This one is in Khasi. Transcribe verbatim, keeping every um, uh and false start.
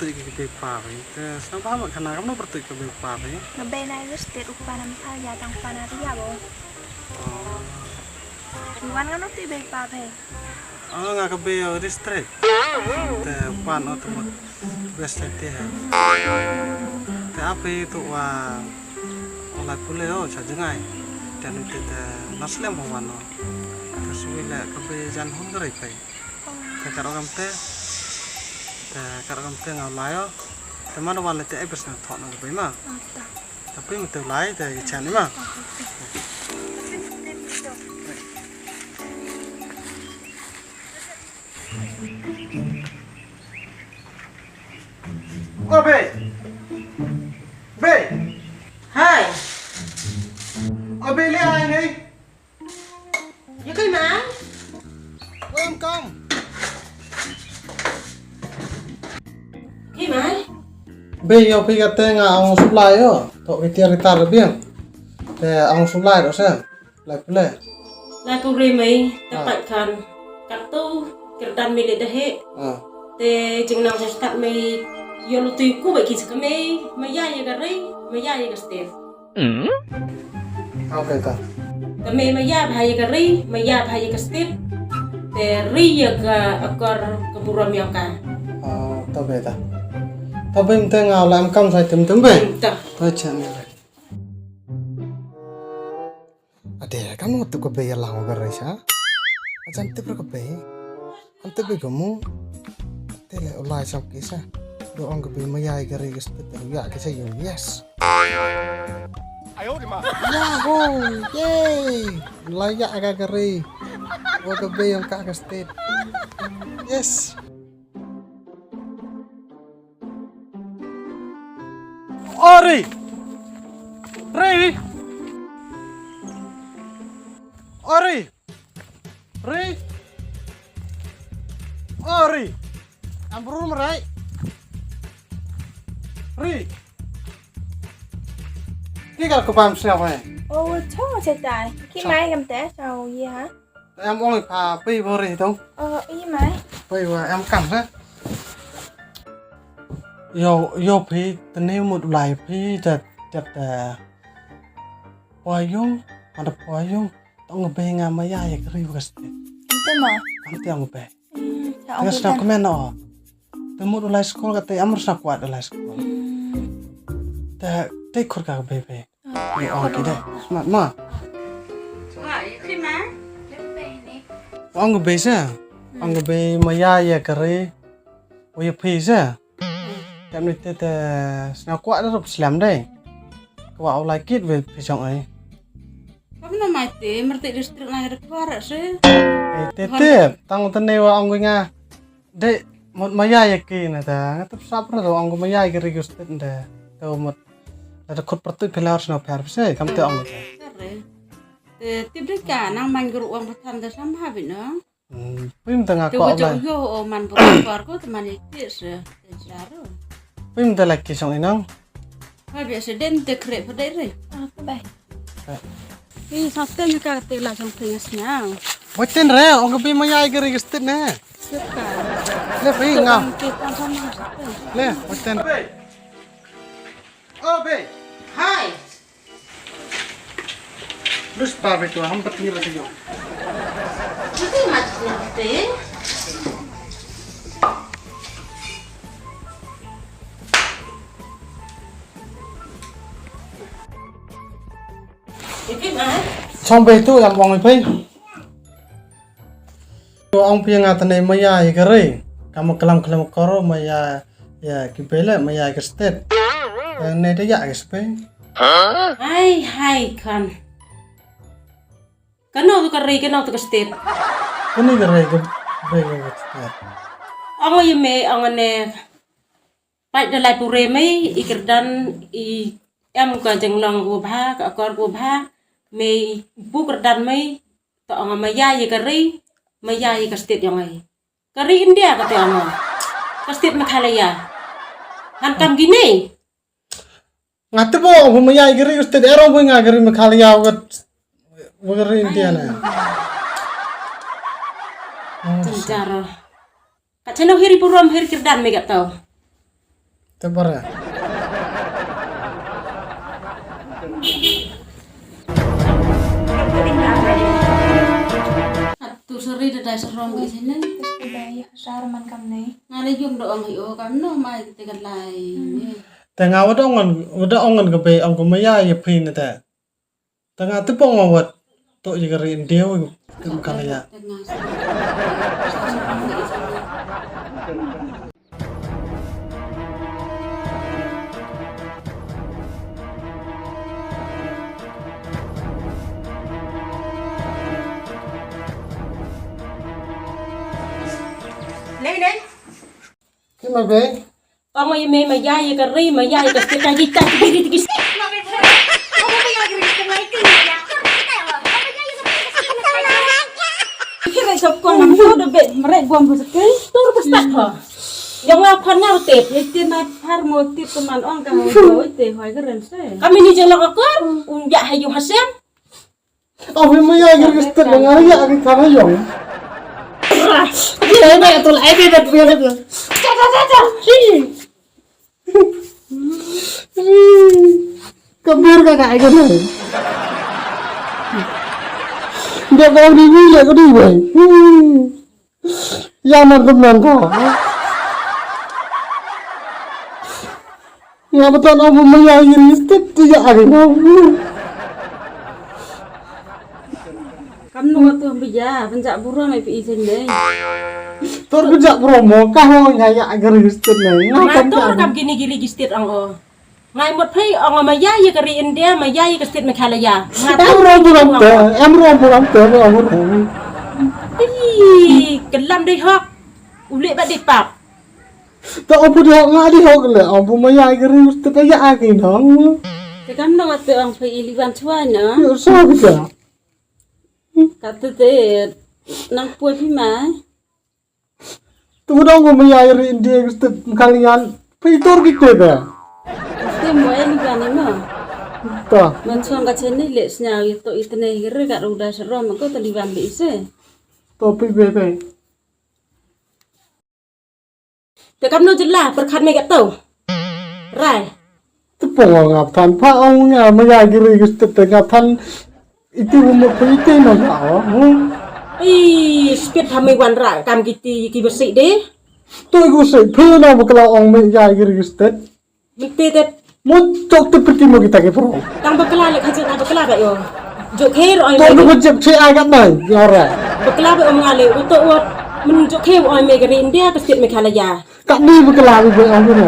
Ki bei pa phi. Te sngewbha ma khana kam no pyrtuit ka bei pa phi. Nga bei na United States, u kpa na Meghalaya, tang u kpa na Ria bo. Oh. Ki wan nga no te bei pa phi. Oh, nga ka bei o district. Te u kpa no te mut West Side te ha. Te a phi tu wa o lai pule o cha jngai. Te nu te te na slem ho wan o. Te swi le ka bei jan hun gari phi. Te ka rokam te. Te ka rokam te nga lai o. Te man wan le te ai bes na thok na ka bei ma. Ata. Tapi mete ulai te ichan ni ma. O bei. Bei. Hai. O bei le ai nei. Ïa kai mai. Welcome. Kai mai. Bei ïa phi kate nga ong supply ïa. To ki tiar ki tar biang. Te ong supply to se. Lai pule. Lai pule mai te pat kan. Kat tu kyrdan mai le deh. Te jingnang sa start mai ïa lu tu ku ba ki sa ka mai mai ïa ïa ka rei mai ïa ïa ka step. Okay ta. Te me maya bha ïa ka ri, maya bha ïa ka state. Te ri ïa ka akor ka burom ïa ka. Oh, to be ta. To be mte nga la em kam sa tem tem be. Hmm, ta. To chan ni. Ade, kam no tu ka be ïa lang ka ri sa. Ajan tip ka be. Ante be kamu. Te le ulai sam kisa. Do ong ka be maya ka ri ka state te ya kisa yung yes. Yahoo! Yay! Laya ka ka ri. Wa ka be ong ka ka state. Yes. Ori. Ri. Ori. Ri. Oh, Ri. Am bru mrai. Ri. Ki kal ko pam sngap hai. Oh, chong che tai. Ki mai kam te, chong ye ha. Em ong pa pi bo ri to. Oh, i mai. Pi wa em kam ha. Yo, yo pi tene mut lai pi tat tat. Poi yung, ada poi yung. Tong be nga maya ya kri wa state. Ante ma. Ante ang be. Hmm, ya ang be. Sna komen no. Te mut ulai school ka te amr sna kwat ulai school. Hmm. Te te khur ka be be. Ni ong ki de. Smat ma. Wa, ya kri ma. Ong be sa. Ong be maya ya kri. Wa ya phi sa. Kam ni te te sna kwat da rup slam dai. Kwat ulai kit be phi jong ai. Kam na mai te, mer te district na ka kwar se. Eh, te te, tang te ne wa ong nga. De, mut maya ya ki na ta, nga tup sap na to ong maya ya ki registered de. To mut, da khut pertu pilar sna piar se, kam te ong te. Te tip de ka, nang man guru ong patan da sam ha bi no. Hmm, pim tang aku. Te wajah yo o man bor bor ko te man iti se. Te jaro. Pim tang lagi song inang. Ba biasa den te kre pede re. Aku bai. Ih, saten ka te la jong te ngas nyang. Waten re, ong ke bi maya ke registered ne. Siapa? Le pi ngam. Kita sama. Le, waten. Oh, be. Hai. Lus ba be tu ham pat ni ba tu. Itu mat ni te. Itu mat. Song be tu yang bong be. Ong phi nga tane maya ïa ka ri. Kama klam klam koro maya ïa ki bele maya ïa ka state. Ne da ïa ka state. Hai hai kan. Kano tu ka ri kano tu ka state. Kani ka ri ka ri ka state. Ong ïa me ong ne. Pat da lai pure mei i kyrdan i em ka jinglong ku bha ka akor ku bha mei bu kyrdan mei. To ong maya ïa ka ri, maya ïa ka state ïong ai. Ka ri India ka te ong. Ka state Meghalaya. Han kam gini. Nga te bo ong maya ïa ka ri ka state ero bo nga ka ri Meghalaya wa ka ri India na. Tenjar. Ka chano hiri burom hiri kyrdan me ka tau. Te bara. Atu seri da dai sarong ka sini. Te sku dai ya sar man kam nei. Nga la yung da ong hi o kam no mai te kan lai. Te nga wada ong ngan, wada ong ngan ka bei ong ko maya ya phi ne te. Te nga te pong wat to ya ka ri India wi kam ka la ya. Nei, nei. Ki ma bei. Ong ïa me maya ïa ka ri, maya ïa ka state, ka kita ki biri tiki. Kira sop kong nam to de be mrek bom bu sekin. Tur bu start ho. Yang nga phan nga tip. Ïa ti na phar mo tip teman ong ka ho ite hoi ka ren se. Kami ni jeng lok akor, un ya hayu hasem. Oh, me maya gir gir stet na nga ya ki kana yong. Ye, ye, tu la, ye, ye, ye, ye. Cha, cha, cha, cha. Hi. Hi. Kabir ka ka ai ka nai. Dia kau di ni ya kau di bai. Hi. Ya man kum nan ka. Nga batan ong bu maya ïa ri stet tu ya ari no. Kam no tu bija, penjak burom ai pi isen dei. Tur penjak burom mo, ka ho nga ya ri stet ne. Nga Nga kam tur ka. Kam kini giri gi stet ong o. Ngai mot phei ong maya ïa ka ri India, maya ïa ka stet Meghalaya. Nga Em tur rom burom te, em rom burom te, rom burom. Ih, kelam dei hok. Ulik ba dei pap. Ta opu di hok nga di hok le, opu maya ïa ka ri stet ya aki nong. Te kam no wat te ong phi ili wan chwa na. Yo so kita. Ka te te nang poi phi mai. Tu dong ko maya ïa ri India ïa ka stet Meghalaya. Phi tur ki te da. Te mo eli wan no. Ta. Man chong ka chen ni le snya ïa to itne ïa ri ka ru da serom ko te li wan le ise. To phi be be. Te kam no jylla pyrkhat me ka to. Rai. Te pong nga than pha ong nga maya giri gis te nga than iti bu mo phi iti no nga o. Hmm. I spit ha me wan ra kam kiti ki besi de. To igu se phi no bu kala ong maya giri gis te. Mite te. Mo chok te piti mo kita ke pro. Tang bakla le khaje na bakla ba yo. Jok kher oi To me. No bu jep che ai kat nai. Yora. Bakla ba om nga le uto ot. Men jok kher oi me gari India ke state Meghalaya. Kat ni bakla bu ong na.